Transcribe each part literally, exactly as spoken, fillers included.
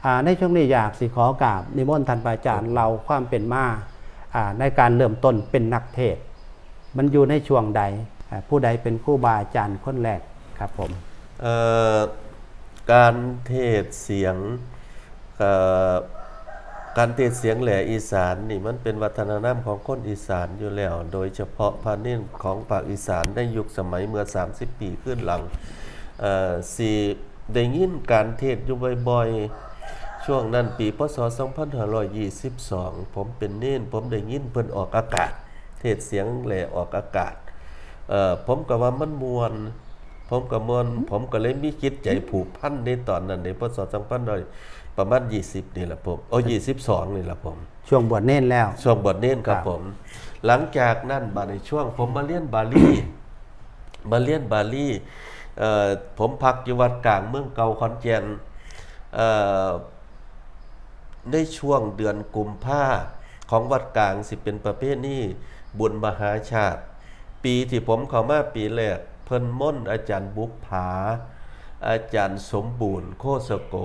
อ่าในช่วงนี้อยากสิขอกราบนิมนต์ท่านพระอาจารย์เล่าความเป็นมาอ่าในการเริ่มต้นเป็นนักเทศน์ มันอยู่ในช่วงใดอ่าผู้ใดเป็นครูบาอาจารย์คนแรกครับผม เอ่อการเทศเสียงเอ่อการเทศเสียงแหล่อีสานนี่มันเป็นวัฒนธรรมของคนอีสานอยู่แล้ว โดยเฉพาะพระเณรของภาคอีสานในยุคสมัยเมื่อ 30 ปีขึ้นหลังเอ่อสิได้ยินการเทศน์อยู่บ่อยๆ ช่วงนั้นปี พ.ศ. สองพันห้าร้อยยี่สิบสอง ผมเป็นเณร ผมได้ยินเพิ่นออกอากาศ เทศเสียงแหล่ออกอากาศเอ่อผมก็ว่ามันม่วน ผมก็ม่วน ผมก็เลยมีจิตใจผูกพันในตอนนั้นใน พ.ศ. สองพันห้าร้อย ประมาณ ยี่สิบ นี่แหละผม โอ้ ยี่สิบสอง นี่แหละผม ช่วงบวชเณรแล้ว ช่วงบวชเณรครับ ครับ ผม หลังจากนั้นบัดในช่วงผมมาเรียนบาลีมาเรียนบาลีเอ่อผมพักอยู่วัดกลางเมืองเก่าขอนแก่นเอ่อในช่วงเดือนกุมภาของวัดกลางสิเป็นประเพณีบุญมหาชาติ ปีที่ผมเข้ามาปีแรก เพิ่นมนต์อาจารย์บุปผา อาจารย์สมบูรณ์โคสโก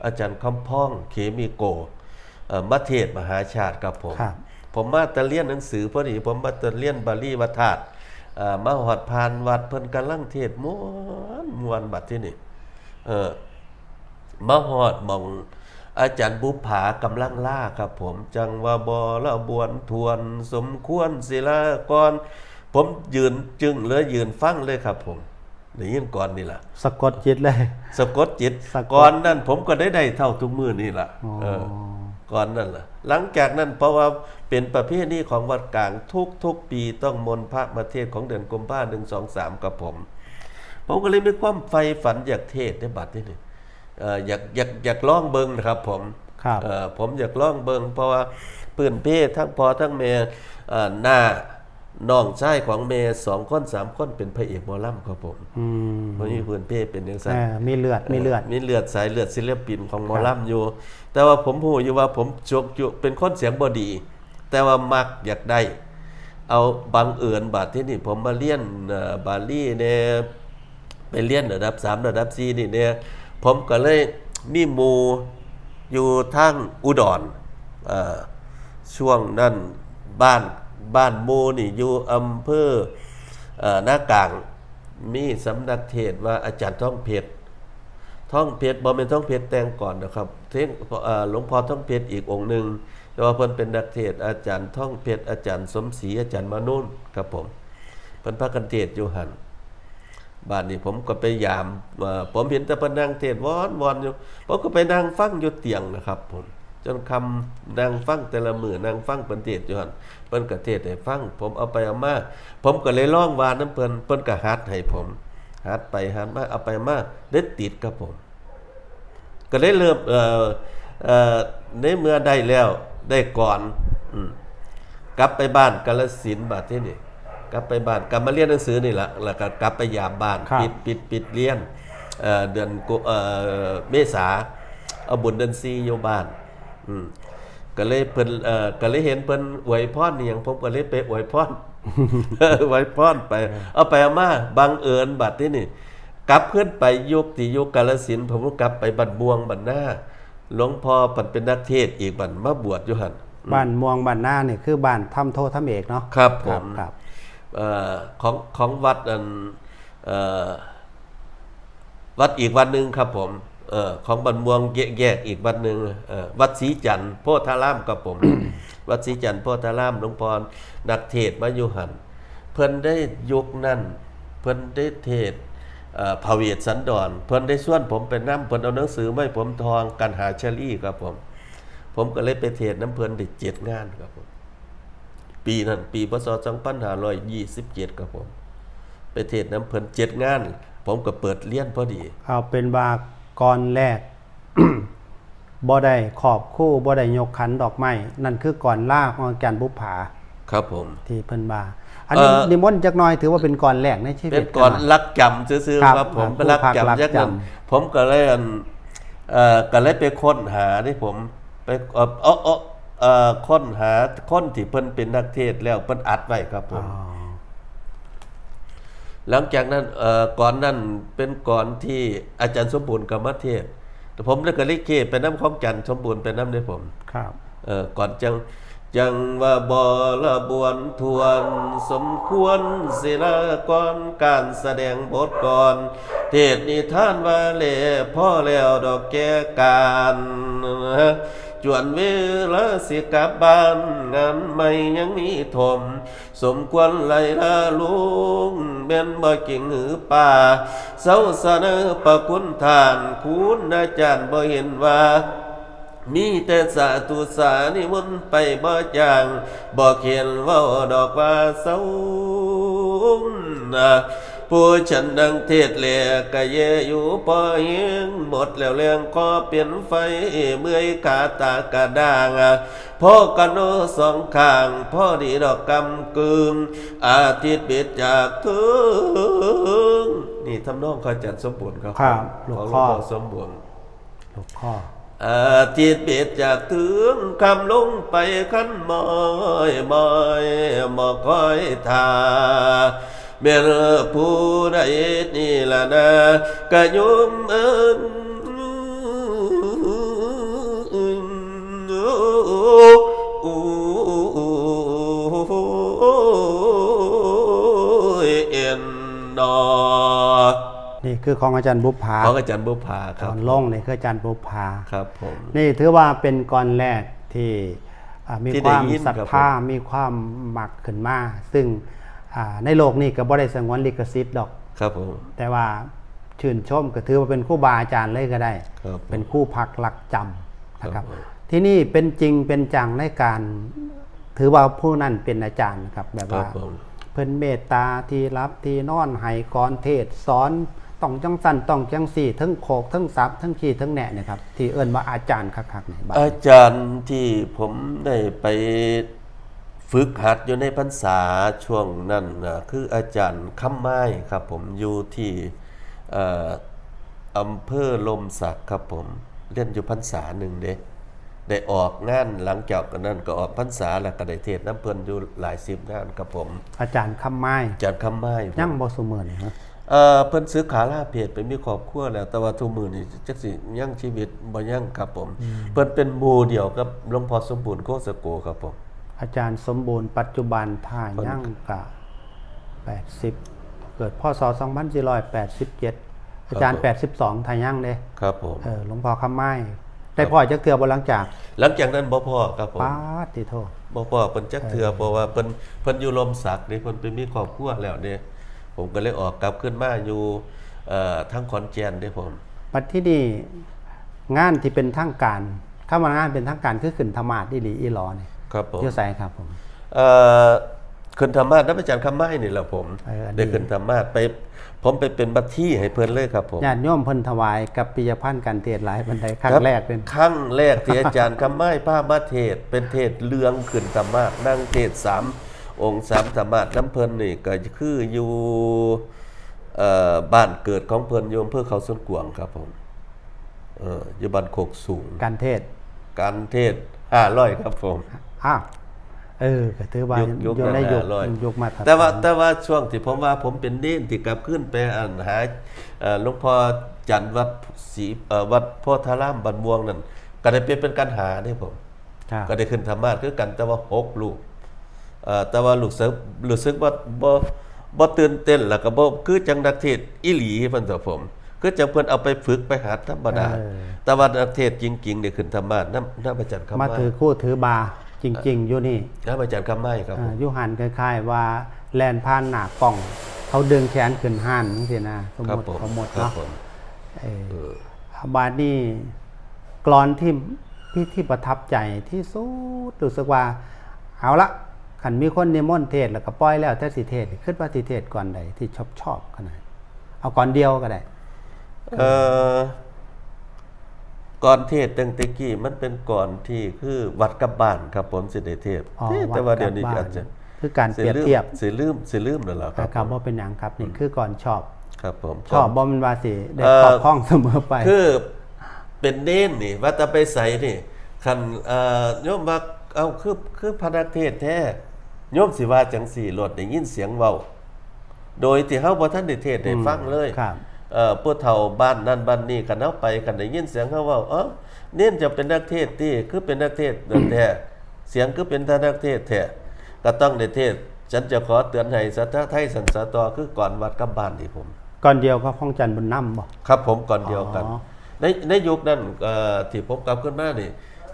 อาจารย์คำพองเขมิโกเอ่อมาเทศน์มหาชาติครับผม ครับ ผมมาแต่เรียนหนังสือพอดี ผมมาแต่เรียนบาลีวัฒน์เอ่อมาฮอดผ่านวัดเพิ่นกำลังเทศน์ม่วนม่วนบัดที่นี่เออมาฮอดหม่องอาจารย์บุปผากำลังลาครับผม จังว่าบอละบวนทวนสมควรศิลากร ผมยืนจึงเลยยืนฟังเลยครับผมได้ยินก่อนนี่ล่ะ สะกดจิตเลย สะกดจิต สะกด ก่อนนั้นผมก็ได้ได้เท่าทุกมื้อนี่ล่ะ อ๋อ เออก่อนนั่นล่ะ หลังจากนั้นเพราะว่าเป็นประเพณีของวัดกลางทุกทุกๆปีต้องมนต์พระมาเทศน์ของเดือนกุมภาหนึ่งสองสามกับผม ผมก็เลยมีความใฝ่ฝันอยากเทศน์ในบัดที่นี่เอ่ออยากอยากอยากลองเบิ่งนะครับผม ครับ เอ่อผมอยากลองเบิ่งเพราะว่าพื้นเพทั้งพ่อทั้งแม่เอ่อหน้าน้องชายของแม่สองคนสามคนเป็นพระเอกหมอลำครับผม อืม มันมีพื้นเพเป็นจังซั่น เออมีเลือดมีเลือด มีเลือดสายเลือดศิลปินของหมอลำอยู่ แต่ว่าผมรู้อยู่ว่าผมจกอยู่เป็นคนเสียงบ่ดี แต่ว่ามักอยากได้ เอาบังเอิญบัดที่นี่ผมมาเรียนเอ่อบาลีแน่ไปเรียนระดับสามระดับสี่นี่แน่ผมก็เลยมีหมู่อยู่ทางอุดรเอ่อช่วงนั้นบ้านบ้านหมู่นี่อยู่อำเภอเอ่อนากลาง มีสำนักเทศน์ว่าอาจารย์ทองเพชร ทองเพชรบ่แม่นทองเพชรแต่งก่อนนะครับเทงเอ่อหลวงพ่อทองเพชรอีกองค์หนึ่งแต่ว่าเพิ่นเป็นนักเทศน์อาจารย์ทองเพชรอาจารย์สมศรีอาจารย์มนุนครับผมเพิ่นพากันเทศน์อยู่หั่นบาดนี้ผมก็ไปยามเอ่อผมเห็นแต่เพิ่นนั่งเทศน์วอนๆอยู่ผมก็ไปนั่งฟังอยู่เตียงนะครับผมจนค่ำนั่งฟังแต่ละมื้อนั่งฟังเพิ่นเทศน์อยู่หั่นเพิ่นก็เทศน์ให้ฟังผมเอาไปเอามาผมก็เลยลองว่านำเพิ่นเพิ่นก็หัดให้ผมหัดไปหัดมาเอาไปมาได้ติดครับผม ก็ได้เริ่มเอ่อเอ่อในเมื่อได้แล้วได้ก่อนอืมกลับไปบ้านกาฬสินธุ์บาดที่นี่กลับไปบ้านกลับมาเรียนหนังสือนี่ละแล้วก็กลับไปยามบ้าน ครับ ปิดปิดปิดเรียนเอ่อเดือนกุเอ่อเมษาเอาบุญเดือนสี่อยู่บ้านอืมก็เลยเพิ่นเอ่อก็เลยเห็นเพิ่นอวยพรอหย่างผมก็เลยไปอวยพร อวยพรไป เอาไปเอามาบังเอิญบัดที่นี่กลับขึ้นไปยุคที่ยุคกาฬสินธุ์ผมก็กลับไปบ้านม่วงบ้านนาหลวงพ่อเพิ่นเป็นนักเทศน์อีกบัดมาบวชอยู่หั่น บ้านม่วงบ้านนาเนี่ยคือบ้านทำโททำเอกเนาะ ครับผม ครับ เอ่อของของวัดอันเอ่อวัดอีกวัดหนึ่งครับผมเอ่อของบ้านม่วงแยกแยกอีกวัดหนึ่งเอ่อวัดศรีจันทร์โพธารามครับผม วัดศรีจันทร์โพธารามหลวงพ่อนักเทศน์มาอยู่หั่นเพิ่นได้ยุคนั้นเพิ่นได้เทศน์เอ่อพระเวสสันดรเพิ่นได้ชวนผมไปนำเพิ่นเอาหนังสือมาให้ผมทองกันหาชลีครับผม ผมก็เลยไปเทศน์นำเพิ่นได้เจ็ดงานครับผม ปีนั้นปี พ.ศ. สองพันห้าร้อยยี่สิบเจ็ดครับผม ไปเทศน์นำเพิ่นเจ็ดงาน ผมก็เปิดเรียนพอดี เอาเป็นว่าก่อนแรก บ่ได้ขอบครูบ่ได้ยกขันดอกไม้นั่นคือก่อนลาของอาจารย์บุปผา ครับผม ที่เพิ่นว่า อันนี้ เอ่อ นิมนต์จักหน่อยถือว่าเป็นก่อนแรกในชีวิต เป็นก่อน นะ รักจำซื่อ ครับ ๆครับผม อ่า ไปรัก ผู้พักรัก จำยักษ์นั้น จำ ผมก็เลยอันเอ่อก็เลยไปค้นหาที่ผม ไปเอ่อเอาเอาเอ่อค้นหาคนที่เพิ่นเป็นนักเทศน์แล้วเพิ่นอัดไว้ครับผม อ๋อ หลังจากนั้นเอ่อก่อนนั้นเป็นก่อนที่อาจารย์สมบูรณ์กรรมเทศน์ ผมเลยก็ลิเกไปนำ ของอาจารย์สมบูรณ์ไปนำเด้อผม ครับ เอ่อ ก่อนจั่ง จั่งว่าบ่ละบวนทวน สมควรสิลากอน การแสดงบทกลอน เทศน์นิทานว่าแล พอแล้วดอกแก่การ จวนเวลาสิกลับบ้าน งานใหม่ยังมีท่วม สมควรไล่ลาลง แม่นบ่จริงหือป่า เซาสะเนอพระคุณท่าน คุณอาจารย์บ่เห็นว่า มีแต่สาธุสานิมนต์ไปบ่จาง บ่เขียนเว้าดอกว่าเซานะ ผู้ฉันดังเทศน์แลกะแย่อยู่ พอแฮงหมดแล้วแรง ขอเป็นไฟเมื่อยขาตากะด้าง พอกันเนาะสองข้าง พอดีดอกกำกึ่ง อาทิตย์เบ็ดจากเทิง นี่ทำนองของอาจารย์สมบูรณ์ครับ ครับ ผม ลูก ของหล ข้ วง อ พ่อสมบูรณ์ ลูกข้อ อาทิตย์เบ็ดจากเทิง ค่ำลงไปคันมอยมอย บ่คอยท่า แม่นผู้ใดนี่ล่ะนะ กะโยมเอิ้น เอ็นนอ นี่คือของอาจารย์บุปผา ของอาจารย์บุปผาครับ ตอนลงนี่คืออาจารย์บุปผา ครับผม นี่ถือว่าเป็นกลอนแรกที่อ่ามี ที่ ความ ได้ยิน ศรัท ครับ ธา ผม มีความมักขึ้นมา ซึ่งอ่าในโลกนี้ก็บ่ได้สงวนลิขสิทธิ์ดอก ครับผม แต่ว่าชื่นชมก็ถือว่าเป็นครูบาอาจารย์เลยก็ได้ ครับผม เป็นครูพักรักจำนะครับ ครับผม ที่นี่เป็นจริงเป็นจังในการ ถือว่าผู้นั้นเป็นอาจารย์ครับ แบบว่า ครับผม เพิ่นเมตตาที่รับที่นอนให้กลอนเทศน์สอน ต้องจังสั้นต้องจังสี่ ทั้งโขกทั้งสับทั้งขี้ทั้งแหนะนะครับ ที่เอิ้นว่าอาจารย์คักๆนี่บัด อาจารย์ที่ผมได้ไปฝึกหัดอยู่ในพรรษาช่วงนั้นนะ คืออาจารย์คำไม้ครับผม อยู่ที่ เอ่อ อำเภอลมสักครับผม เรียนอยู่พรรษาหนึ่งเด้ ได้ออกงานหลังจากนั้นก็ออกพรรษาแล้วก็ได้เทศน์นำเพิ่นอยู่หลายสิบงานครับผม อาจารย์คำไม้ อาจารย์คำไม้ผม ยังบ่ซุมื้อนี่ฮะ เอ่อ เพิ่นสึกขาลาเพศไปมีครอบครัวแล้ว แต่ว่าทุกมื้อนี้จักสิยังชีวิตบ่ยังครับผม อืม เพิ่นเป็นหมู่เดียวกับหลวงพ่อสมบูรณ์โคสโกครับผม อาจารย์สมบูรณ์ปัจจุบันถ้า เพิ่น ยังกะแปดสิบ เกิด พ.ศ. สองพันสี่ร้อยแปดสิบเจ็ด อาจารย์ ครับผม แปดสิบสอง ถ้ายังเด้ ครับผม เออ หลวงพ่อคำไม้ ได้พ้อจักเทื่อบ่หลังจาก หลังจากนั้นบ่พ้อครับผม ป๊าดติโท บ่พ้อเพิ่นจักเทื่อ เออ เพราะว่าเพิ่น เพิ่นอยู่ลมสักเด้ เพิ่นไปมีครอบครัวแล้วเด้ ผมก็เลยออกกลับขึ้นมาอยู่ เอ่อ ทางขอนแก่นเด้ผม บัดที่นี่งานที่เป็นทางการ คำว่างานเป็นทางการคือขึ้นธรรมาสน์อีหลีอีหลอนี่ ครับผม อยู่ไสครับผม เอ่อ ขึ้นธรรมาสน์นำอาจารย์คำไม้นี่แหละผม เออ อันนี้ ได้ขึ้นธรรมาสน์ไป ผมไปเป็นบัตทีให้เพิ่นเลยครับผม ญาติโยมเพิ่นถวายกับปิยพันธ์กันเทศน์หลายปานใดครั้ง ครับ แรกเป็น ครั้งแรกที่อาจารย์คำไม้พามาเทศน์ เป็นเทศน์เรื่องขึ้นธรรมาสน์ นั่งเทศน์สามองค์สามธรรมาสน์นำเพิ่นนี่ก็คืออยู่ เอ่อ บ้านเกิดของเพิ่นอยู่อำเภอเขาสวนกวางครับผม เออ อยู่บ้านโคกสูง การเทศน์ การเทศน์ห้าร้อยครับผม อ้าว เออ ก็ถือว่า ยุค ยุค อยู่ใน นั้น ยุค ห้าร้อย ยุคมาตรฐาน แต่ว่า แต่ว่าช่วงที่ผมว่าผมเป็นเณรที่กลับขึ้นไปอันหา เอ่อ หลวงพ่อจันทร์วัดศรี เอ่อ วัดโพธารามบ้านม่วงนั่น ก็ได้ไปเป็นกันหาเด้ผม ครับ ก็ได้ขึ้นธรรมาสน์คือกัน แต่ว่าหกรูป เอ่อ แต่ว่ารู้สึก รู้สึกว่าบ่ บ่ตื่นเต้น แล้วก็บ่คือจังนักเทศน์อีหลีเพิ่นเถาะผม คือจังเพิ่นเอาไปฝึกไปหัดธรรมดา เออ แต่ว่านักเทศน์จริงๆนี่ขึ้นธรรมาสน์นำ นำอาจารย์คำ มา ไม้ ถือคู่ถือบาจริง ๆ อยู่นี่ นำอาจารย์คำไม้ครับผม อ่า อยู่หั่นคล้ายๆว่าแล่นผ่านหน้ากล้อง เขาดึงแขนขึ้นหั่นจังซี่นะ สม ครับ มุติ ผม สมมุติ ครับ เนาะ ผม เออ เออ บาดนี้กลอนที่ ที่ ที่ประทับใจที่สุด รู้สึกว่า เอาละ คันมีคนนิมนต์เทศน์แล้วก็ปล่อยแล้วแต่สิเทศน์ คิดว่าสิเทศน์กลอนใดที่ชอบๆขนาด เอากลอนเดียวก็ได้ เอ่อ กลอนเทศน์ตั้งแต่กี้มันเป็นกลอนที่คือวัดกับบ้านครับผม สิได้เทศน์ อ๋อ เอ๊ะ วัด แต่ว่าเดี๋ยวนี้ กับบ้าน อาจจะ คือการเปรียบเทียบ สิลืม สิลืม สิลืมนั่นแหละครับ ครับ บ่เป็นหยังครับ นี่คือกลอนชอบ ครับผม ชอบบ่แม่นว่าสิได้ เอ่อ ครอบครองเสมอไป คือเป็นเณรนี่ ว่าแต่ไปไสนี่ คัน เอ่อ โยมว่า เอ้า คือ คือพระนักเทศน์แท้ โยมสิว่าจังซี่โลด ได้ยินเสียงเว้า โดยที่เฮาบ่ทันได้เทศน์ได้ฟังเลย อืม ครับ เอ่อ ผู้เฒ่าบ้านนั่นบ้านนี่ คันเฮาไป คันได้ยินเสียงเฮาเว้า เอ้า เณรเจ้าเป็นนักเทศน์ติ คือเป็นนักเทศน์แท้ เสียงคือเป็นตานักเทศน์แท้ ก็ต้องได้เทศน์ ฉันจะขอเตือนให้ศรัทธาไทยสันสาต่อ คือกลอนวัดกับบ้านที่ผม กลอนเดียวกับของอาจารย์บุญนำบ่ ครับผม กลอนเดียวกัน อ๋อ ใน ในยุคนั้น เอ่อ ที่ผมกลับขึ้นมานี่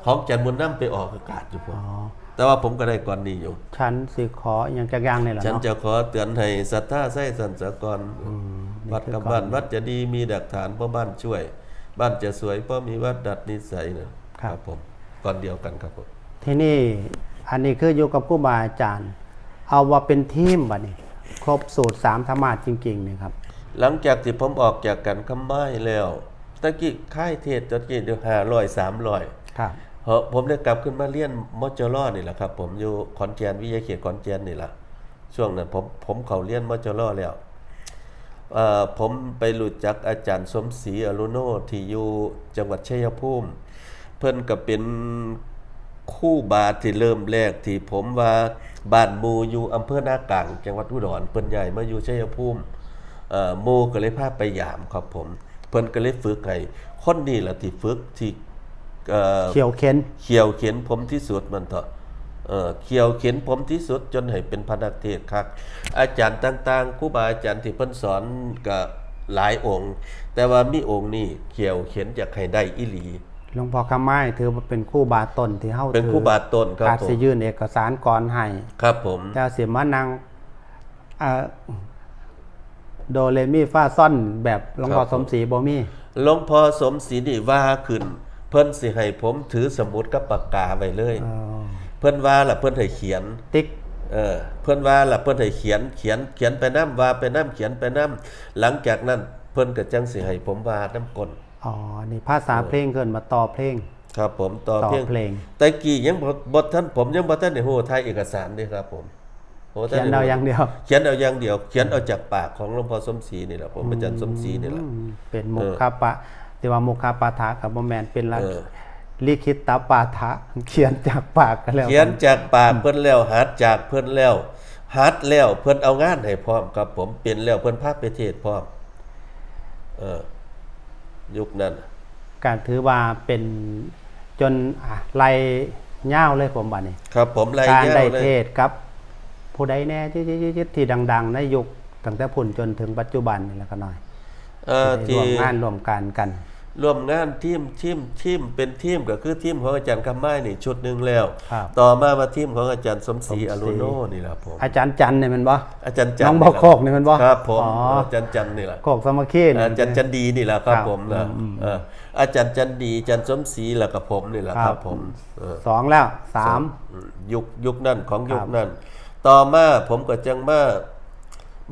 ของอาจารย์บุญนำไปออกอากาศอยู่ผม อ๋อ แต่ว่าผมก็ได้กลอนนี้อยู่ ฉันสิขออิหยังจักอย่างนี่แหละเนาะ ฉันจะขอเตือนให้ศรัทธาไทยสันสาก่อน อืม วัดกับบ้าน นี่คือกลอน วัดจะดีมีหลักฐาน เพราะบ้านช่วย บ้านจะสวย เพราะมีวัดดัดนิสัยนะ ครับ ครับผม กลอนเดียวกันครับผม ทีนี้ อันนี้คืออยู่กับครูบาอาจารย์ เอาว่าเป็นทีมบัดนี้ ครบสูตรสามธรรมาสน์จริงๆ นี่ครับ หลังจากที่ผมออกจากกันคำไม้แล้ว ตะกี้ค่ายเทศน์ตะกี้เดี๋ยวห้าร้อย สามร้อย ครับ เพราะผมได้กลับขึ้นมาเรียน มจร นี่แหละครับ ผมอยู่ขอนแก่น วิทยาเขตขอนแก่นนี่แหละ ช่วงนั้นผม ผมเข้าเรียน มจร แล้ว เอ่อ ผมไปรู้จักอาจารย์สมศรี อรุโน ที่อยู่จังหวัดชัยภูมิ เพิ่นก็เป็นครูบาที่เริ่มแรกที่ผมว่า บ้านหมู่อยู่อำเภอนากลาง จังหวัดอุดร เพิ่นย้ายมาอยู่ชัยภูมิ เอ่อ หมู่ก็เลยพาไปยามครับผม เพิ่นก็เลยฝึกให้ คนนี้ล่ะที่ฝึก ที่ เอ่อ เขี่ยวเข็น เขี่ยวเข็นผมที่สุดมันเถาะ เอ่อ เขี่ยวเข็นผมที่สุดจนให้เป็นพระนักเทศน์คัก อาจารย์ต่างๆ ครูบาอาจารย์ที่เพิ่นสอนก็หลายองค์ แต่ว่ามีองค์นี้เขี่ยวเข็นอยากให้ได้อีหลี หลวงพ่อคำไม้ถือว่าเป็นครูบาต้นที่เฮา เป็นครูบาต้นครับ อาจ ผม สิยื่นเอกสารก่อนให้ ครับผม แต่สิมานั่ง เอ่อ โดเรมีฟาซอนแบบหลวงพ่อ ครับผม สมศรีบ่มี หลวงพ่อสมศรีนี่ว่าขึ้น เพิ่นสิให้ผมถือสมุดกับปากกาไว้เลย อ๋อ เพิ่นว่าล่ะเพิ่นให้เขียน ติ๊ก เออ เพิ่นว่าล่ะเพิ่นให้เขียน เขียน เขียนไปนำ ว่าไปนำ เขียนไปนำ หลังจากนั้นเพิ่นก็จั่งสิให้ผมว่านำก้น อ๋อ นี่ภาษา เออ เพลงเอิ้นว่าต่อเพลง ครับผม ต่อเพลง ต่อเพลง แต่กี้ยังบ่ บ่ทัน ผมยังบ่ทันได้ฮู้ถ่ายเอกสารเด้ครับผม โอ้ เขียนเอาอย่างเดียว เขียนเอาอย่างเดียว เขียนเอาจากปากของหลวงพ่อสมศรีนี่แหละ ผมอาจารย์สมศรีนี่แหละ อืม เป็นมุขปะ เออ ที่ว่ามุขปาฐะก็บ่แม่น เป็นละ เออ ลิขิตปาฐะ เขียนจากปากก็แล้วกัน เขียนจากปากเพิ่นแล้ว หัดจากเพิ่นแล้ว หัดแล้วเพิ่นเอางานให้พร้อมครับผม เป็นแล้วเพิ่นพาไปเทศน์พร้อม เออ ยุคนั้น ก็ถือว่าเป็นจน อ่ะ ไล่ยาวเลยผมบัดนี้ ครับผม ไล่ยาวเลย การได้เทศน์กับผู้ใดแน่ที่ ที่ ที่ ที่ดังๆ ในยุคตั้งแต่พุ้นจนถึงปัจจุบันนี่แหละ ขะน้อย เอ่อ ที่ได้ ที่ ร่วมงานร่วมการกัน ร่วมงานทีม ทีม ทีม เป็นทีมก็คือทีมของอาจารย์คำไม้นี่ชุดหนึ่งแล้ว ครับ ต่อมาว่าทีมของอาจารย์สมศรี สมศรี อรุโนนี่แหละผม อาจารย์จันทร์นี่แม่นบ่ อาจารย์จันทร์ หนองบ่อโคกนี่แม่นบ่ ครับผม อ๋อ อาจารย์จันทร์นี่แหละ โคกสามัคคีนี่ อาจารย์จันดีนี่แหละครับ ครับ ผมนะ อืม อืม เออ อาจารย์จันดี อาจารย์สมศรี แล้วก็ผมนี่แหละครับ ครับ ผม เออ สองแล้ว สาม สอง อืม ยุค ยุคนั้นของยุคนั้น ครับ ต่อมาผมก็จั่งมา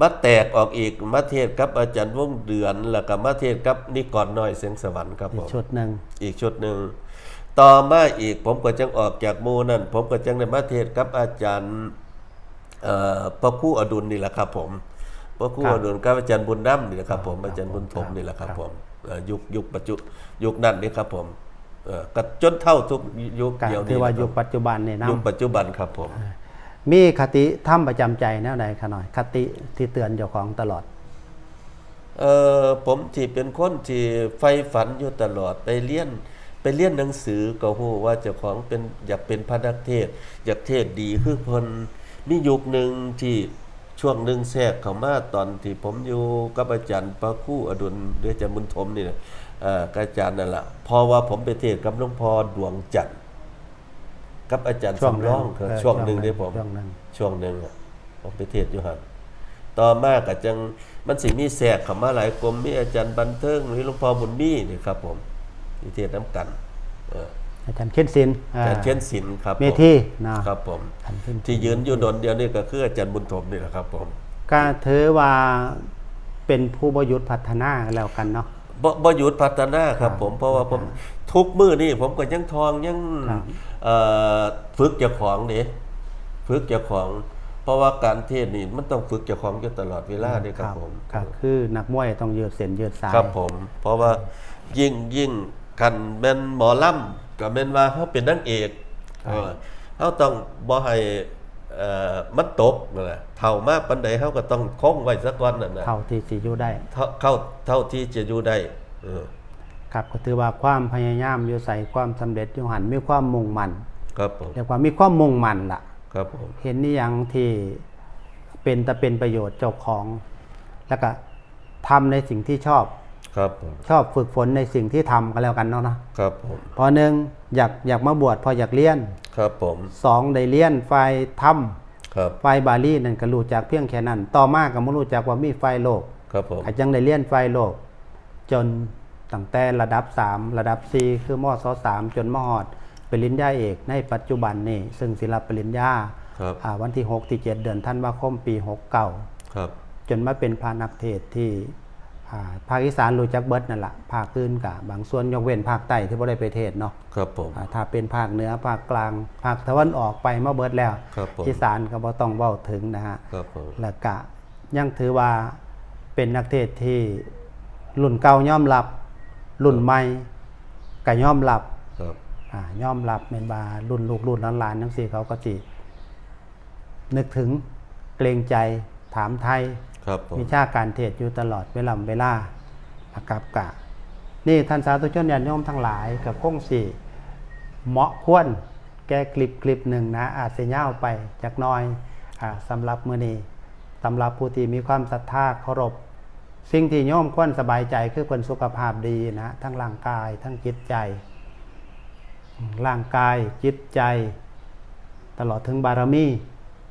มาแตกออกอีก มาเทศน์กับอาจารย์วงศ์เดือน แล้วก็มาเทศน์กับนิกรน้อยเสียงสวรรค์ครับผม อีกชุดหนึ่ง อีกชุดหนึ่ง ต่อมาอีก ผมก็จั่งออกจากหมู่นั้น ผมก็จั่งได้มาเทศน์กับอาจารย์ เอ่อ พระครูอดุลนี่แหละครับผม พระครู ครับ อดุลกับอาจารย์บุญนำนี่แหละครับผม ครับ อาจารย์บุญถมนี่แหละครับ ครับ ผม เอ่อ ยุค ยุคปัจจุ ยุคนั้นนี่ครับผม เอ่อ ก็จนเฒ่าทุกยุค ก็ เดี๋ยวนี้ ถือว่า นะครับ ยุคปัจจุบันนี่นะ ยุคปัจจุบันครับผม เอ่อ มีคติธรรมประจำใจแนวใดขะน้อย คติที่เตือนเจ้าของตลอด เอ่อ ผมที่เป็นคนที่ใฝ่ฝันอยู่ตลอด ไปเรียน ไปเรียนหนังสือก็ฮู้ว่าเจ้าของเป็น อยากเป็นพระนักเทศน์ อยากเทศน์ดีคือเพิ่น มียุคหนึ่งที่ ช่วงหนึ่งแทรกเข้ามาตอนที่ผมอยู่กับอาจารย์พระครูอดุล หรืออาจารย์บุญถมนี่แหละ เอ่อ กับอาจารย์นั่นล่ะ เพราะว่าผมไปเทศน์กับหลวงพ่อดวงจันทร์ กับอาจารย์ ช่วงหนึ่ง สำรอง เออ ช่วงหนึ่ง ช่วงหนึ่ง เด้ผม ช่วงหนึ่ง ช่วงหนึ่งอะ ผมไปเทศน์อยู่หั่น ต่อมาก็จั่ง มันสิมีแทรกเข้ามาหลายกลุ่ม มีอาจารย์บันเทิง มีหลวงพ่อบุญมีนี่ครับผม ที่เทศน์นำกัน เออ อาจารย์เคนศิลป์ อาจารย์ อ่า เคนศิลป์ครับผม เมธีเนาะ ครับผม อาจารย์เคนศิลป์ ที่ยืนอยู่โดนเดียวนี่ก็คืออาจารย์บุญถมนี่แหละครับผม ก็ถือว่าเป็นผู้บ่หยุดพัฒนาแล้วกันเนาะ บ่ บ่หยุดพัฒนาครับผม ครับ เพราะว่าผม ครับ ทุกมื้อนี่ผมก็ยังท่อง ยัง ครับ เอ่อ ฝึกเจ้าของเด้ ฝึกเจ้าของ เพราะว่าการเทศน์นี่มันต้องฝึกเจ้าของอยู่ตลอดเวลาเด้ครับ ครับ ผม ครับ คือนักมวยต้องยืดเส้นยืดสาย ครับผม เพราะว่ายิ่ง ยิ่งคันแม่นหมอลำ ก็แม่นว่าเฮาเป็นนางเอก ครับ เออ เฮาต้องบ่ให้ เอ่อมันตกนั่นแหละ เฒ่ามาปานใดเฮาก็ต้องคงไว้ซะก่อนนั่นน่ะ เท่าที่สิอยู่ได้ เท่าเท่าเท่าที่จะอยู่ได้ เออ ครับ ก็ถือว่าความพยายามอยู่ไส ความสำเร็จอยู่หั่น มีความมุ่งมั่น ครับผม เรียกว่ามีความมุ่งมั่นล่ะ ครับผม เห็นอีหยังที่เป็นตะเป็นประโยชน์เจ้าของ แล้วก็ทำในสิ่งที่ชอบ ครับผม ชอบฝึกฝนในสิ่งที่ทำก็แล้วกันเนาะเนาะ ครับผม เพราะหนึ่ง อยาก อยากมาบวช เพราะอยากเรียน ครับผม สอง ได้เรียนฝ่ายธรรม ครับ ฝ่ายบาลีนั่นก็รู้จักเพียงแค่นั้น ต่อมาก็มารู้จักว่ามีฝ่ายโลก ครับผม ก็จั่งได้เรียนฝ่ายโลก จนตั้งแต่ระดับสาม ระดับสี่ คือ มศ สาม จนมาฮอดปริญญาเอกในปัจจุบันนี้ ซึ่งสิรับปริญญา ครับ อ่า วันที่หก ที่เจ็ด เดือนธันวาคม ปี หกเก้า ครับ จนมาเป็นพระนักเทศน์ที่ อ่า ภาคอีสานรู้จักเบิดนั่นล่ะ ภาคอื่นก็บางส่วน ยกเว้นภาคใต้ที่บ่ได้ไปเทศน์เนาะ ครับผม อ่า ถ้าเป็นภาคเหนือ ภาคกลาง ภาคตะวันออกไปมาเบิดแล้ว ครับผม อีสานก็บ่ต้องเว้าถึงนะฮะ ครับผม แล้วก็ยังถือว่าเป็นนักเทศน์ที่รุ่นเก่ายอมรับ รุ่นใหม่ก็ยอมรับ ครับ อ่า ยอมรับแม่นว่ารุ่นลูกรุ่นหลานๆจั่งซี้ เขาก็สินึกถึง เกรงใจ ถามไถ่ ครับผม วิชาการเทศน์อยู่ตลอดเวลา เวลานะครับ กะ นี่ท่านสาธุชนญาติโยมทั้งหลายก็คงสิเหมาะควรแก่คลิปคลิปหนึ่งนะ อาจสิยาวไปจักหน่อย อ่า สำหรับมื้อนี้ สำหรับผู้ที่มีความศรัทธาเคารพ สิ่งที่โยมควรสบายใจคือเพิ่นสุขภาพดีนะ ทั้งร่างกาย ทั้งจิตใจ ร่างกาย จิตใจ ตลอดถึงบารมี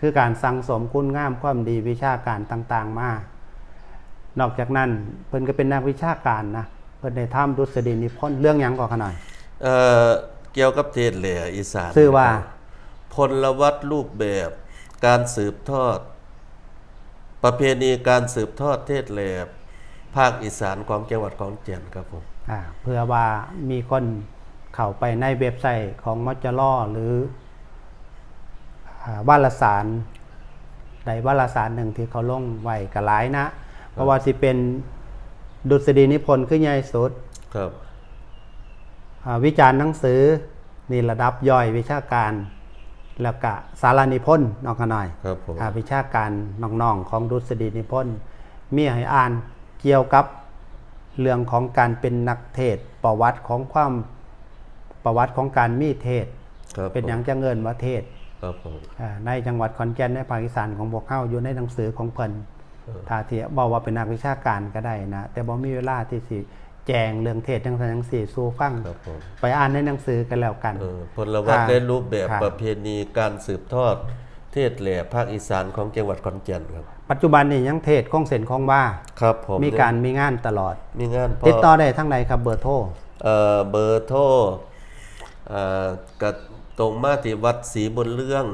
คือการสั่งสมคุณงามความดีวิชาการต่างๆมา นอกจากนั้นเพิ่นก็เป็นนักวิชาการนะ เพิ่นได้ทำดุษฎีนิพนธ์เรื่องหยังก่อ ขะน้อย เอ่อ เกี่ยวกับเทศน์แหล่อีสาน ชื่อว่า พลวัตรูปแบบ การสืบทอด ประเพณีการสืบทอดเทศน์แหล่ภาคอีสานของจังหวัดขอนแก่นครับผม อ่า เผื่อว่ามีคนเข้าไปในเว็บไซต์ของ มจร หรือ อ่า วารสารใดวารสารหนึ่งที่เขาลงไว้ก็หลายนะ เพราะว่าสิเป็นดุษฎีนิพนธ์คือใหญ่สุด ครับ อ่า วิจารณ์หนังสือ นี่ระดับย่อยวิชาการ แล้วก็สารานิพนธ์เนาะ ขะน้อย ครับผม อ่า วิชาการน้องๆของดุษฎีนิพนธ์ มีให้อ่านเกี่ยวกับเรื่องของการเป็นนักเทศน์ ประวัติของความ ประวัติของการมีเทศน์ ครับ เป็นหยัง ผม จั่งเอิ้นว่าเทศน์ ครับผม อ่า ในจังหวัดขอนแก่น ในภาคอีสานของพวกเฮา อยู่ในหนังสือของเพิ่น เออ ถ้าที่เว้าว่าเป็นนักวิชาการก็ได้นะ แต่บ่มีเวลาที่สิแจงเรื่องเทศน์จั่งซั้นจั่งซี้สู่ฟัง ครับผม ไปอ่านในหนังสือกันแล้วกัน เออ พลวัต อ่า และรูปแบบ ครับ ประเพณีการสืบทอดเทศน์แหล่ภาคอีสานของจังหวัดขอนแก่นครับ ปัจจุบันนี้ยังเทศน์คงเส้นคงวา ครับผม มีการมีงานตลอด มีงานพอ ติดต่อได้ทางใดครับ เบอร์โทร เอ่อ เบอร์โทร เอ่อ ก็ตรงมาที่วัดศรีบุญเรือง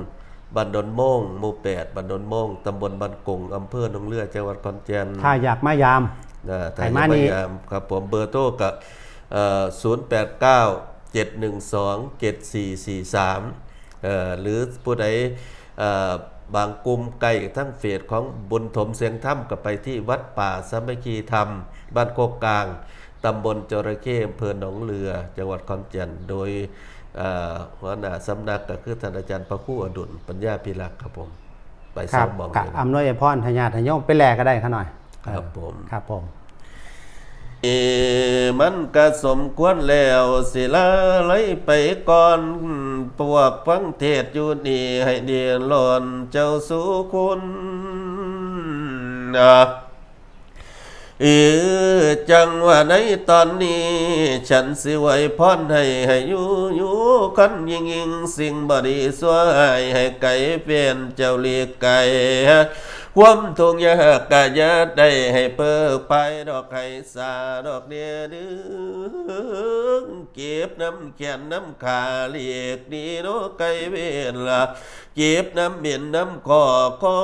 บ้านดอนโมง หมู่แปด บ้านดอนโมง ตำบลบ้านกง อำเภอหนองเรือ จังหวัดขอนแก่น ถ้าอยากมายาม อ่า ถ้า ให้ อยาก มานี่ มายามครับผม เบอร์โทรก็ เอ่อ ศูนย์แปดเก้า เจ็ดหนึ่งสอง เจ็ดสี่สี่สาม เอ่อ หรือผู้ใด เอ่อ บางกลุ่มใกล้ทั้งเฟซของบุญถมเสียงธรรม ก็ไปที่วัดป่าสามัคคีธรรม บ้านโคกกลาง ตำบลจระเข้ อำเภอหนองเรือ จังหวัดขอนแก่น โดย เอ่อ หัวหน้าสำนักก็คือท่านอาจารย์พระครูอดุล ปัญญาภิรักษ์ครับผม ไป ครับ สองหม่อง ก็ เลยนะ อำนวยพรให้ญาติให้โยมไปแหล่ก็ได้ ขะน้อย ครับผม ครับผม เอ มันก็สมควรแล้ว สิลาไหลไปก่อน พวกฟังเทศน์อยู่นี่ให้เดือดร้อนเจ้าสู่คุณ อ่ะ เออ จังว่าในตอนนี้ ฉันสิอวยพรให้ ให้อยู่ อยู่คนยิ่งยิ่ง สิ่งบ่ดีชั่วร้ายให้ไกลเป็น เจ้าหลีกไกล ความทุกข์ยากกะอย่าได้ให้เพิกไปดอก ให้สาดอกเดียดึง เก็บน้ำแขนน้ำขาหลีกหนีโนไกลเวรละ เก็บน้ำเบญน้ำขอ ขอ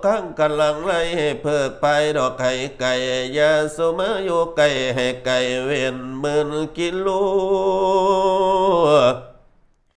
ข้างกันหลังไหลให้เพิกไปดอก ให้ไกล อย่าสุมาอยู่ไกล ให้ไกลเว้นหมื่นกิโล